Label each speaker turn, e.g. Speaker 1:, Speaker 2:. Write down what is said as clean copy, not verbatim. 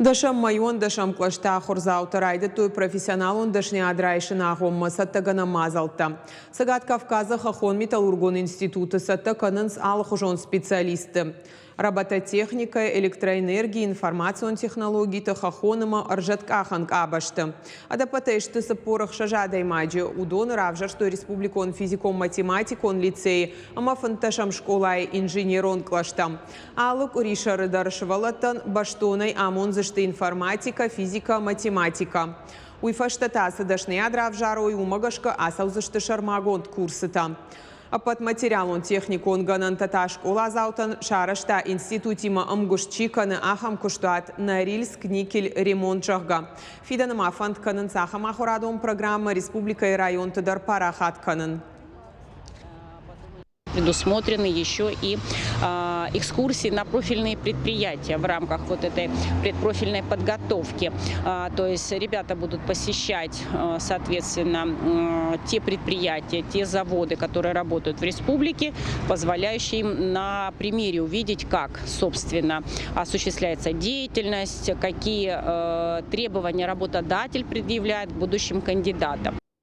Speaker 1: Дӕсӕм мӕйон дӕсӕм кълӕсты ахуырдзаутӕ райдыдтой профессионалон дӕсныйад райсыны агъоммӕ цӕттӕгӕнӕн мадзӕлттӕ. Цӕгат Кавказы хӕххон-металлургон институты цӕттӕ кӕнынц алыхуызон специалистты. Робототехникӕйы, электроэнергийы, информацион технологиты, хӕххон ӕмӕ ӕрзӕткъахӕн къабӕзты. Ӕдӕппӕтӕй сты 46 адӕймаджы. Уыдоны равзӕрстой республикон физикон-математикон лицейы ӕмӕ фынддӕсӕм скъолайы инженерон кълӕстӕм. Алы къуырисӕры дӕр сывӕллӕттӕн бӕстонӕй амондзысты информатикӕ, физикӕ, математикӕ. Уый фӕстӕ та цы дӕсныйад равзарой, уымӕ гӕсгӕ ацӕудзысты сӕрмагонд курсытӕ. Ӕппӕт материалон-техникон гӕнӕнтӕ та скъоладзаутӕн сарӕзта институтимӕ ӕмгуыст чи кӕны, ахӕм куыстуат Норильск никель ремонт, зӕгъгӕ. Фидӕны ма фӕнд кӕнынц ахӕм ахуырадон программӕ республикӕйы районты дӕр парахат кӕнын.
Speaker 2: Предусмотрены еще и экскурсии на профильные предприятия в рамках вот этой предпрофильной подготовки. То есть ребята будут посещать, соответственно, те предприятия, те заводы, которые работают в республике, позволяющие им на примере увидеть, как, собственно, осуществляется деятельность, какие требования работодатель предъявляет к будущим кандидатам.